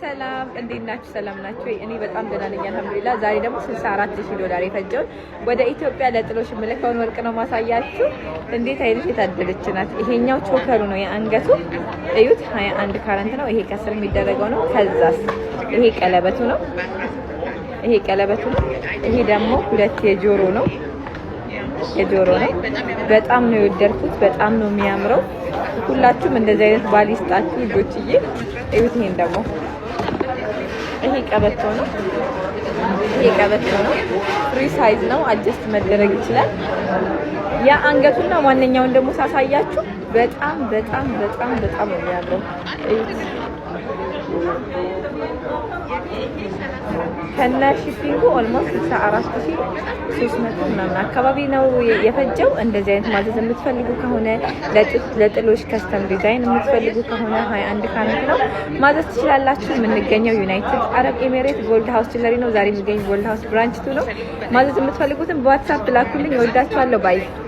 ሰላም፣ እንዴት ናችሁ? ሰላም ናችሁ? እኔ በጣም ደህና ነኝ አልሐምዱሊላህ። ዛሬ ደግሞ 64 ሺህ ዶላር የፈጀውን ወደ ኢትዮጵያ ለጥሎሽ የምልከውን ወርቅ ነው ማሳያችሁ። እንዴት አይነት የታደለች ናት! ይሄኛው choker ኡ ነው የአንገቱ፣ እዩት። 21 ካራት ነው። ይሄ ከስር የሚደረገው ነው። ከዛስ ይሄ ቀለበቱ ነው። ይሄ ቀለበቱ ነው። ይሄ ደግሞ ሁለት የጆሮ ነው፣ የጆሮ ነው። በጣም ነው የወደድኩት። በጣም ነው የሚያምረው። ሁላችሁም እንደዚህ አይነት ባል ይስጣችሁ ልጆችዬ። እዩት። ይሄን ደግሞ ይሄ ቀበቶ ነው። ይሄ ቀበቶ ነው። Free size ነው። Adjust መደረግ ይችላል። ያ አንገቱና ዋነኛውን ደግሞ ሳሳያችሁ በጣም በጣም በጣም በጣም ነው የሚያምረው። እዩት። ከነ shipping ኡ almost 64,300 ምናምን አካባቢ ነው የፈጀው። እንደዚህ አይነት ማዘዝ የምትፈልጉ ከሆነ፣ ለጥሎሽ custom design የምትፈልጉ ከሆነ፣ 21 ካራት ነው፣ ማዘዝ ትችላላችሁ። የምንገኘው ዩናይትድ አረብ ኤሚሬት ጎልድ ሃውስ ጁዌለሪ ነው። ዛሬ የሚገኝ ጎልድ ሃውስ branch 2 ነው። ማዘዝ የምትፈልጉትን በዋትሳፕ ላኩልኝ። እወዳችኋለሁ። Bye.